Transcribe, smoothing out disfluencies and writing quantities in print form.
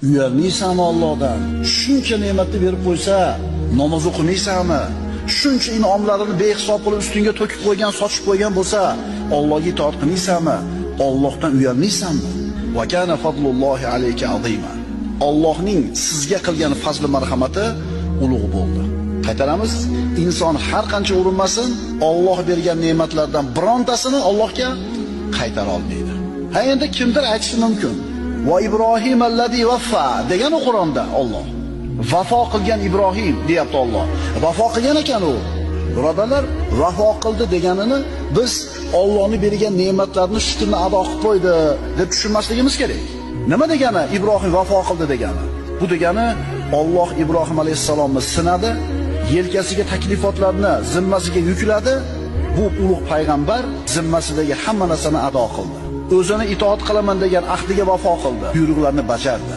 Uyalmaysanmi Allohdan? Shuncha ne'matni berib qo'ysa, namoz o'qimaysanmi? Shuncha in'omlarini behisob qilib ustingga to'kib qo'ygan, sochib qo'ygan bo'lsa, Allohga itoat qilmaysanmi? Allohdan uyalmaysanmi? Va kana fadlullohi alayka azima. Allohning sizga qilgan fazli marhamati ulug' bo'ldi. Qaytaramiz, inson har qancha urinmasin, Alloh bergan ne'matlardan birontasini Allohga qaytara olmaydi. Ha, endi kimdir aytishi mumkin. Va Ibrohim allazi vaffa degan Qur'onda Alloh. Vafo qilgan Ibrohim deyapti Alloh. Vafo qilgan ekan u. Birodarlar, vafo qildi deganini biz Allohning bergan ne'matlarini shukrini ado qilib qo'ydi deb tushunmasligimiz kerak. Nima degani Ibrohim vafo qildi degani? Bu degani Alloh Ibrohim alayhissalomni sinadi, yelkasiga taklifotlarni zimmasiga yukladi. Bu ulug' payg'ambar zimmasidagi hamma narsani ado qildi. O'zini itoat qilaman degan ahdiga vafo qildi, buyruqlarni bajardi.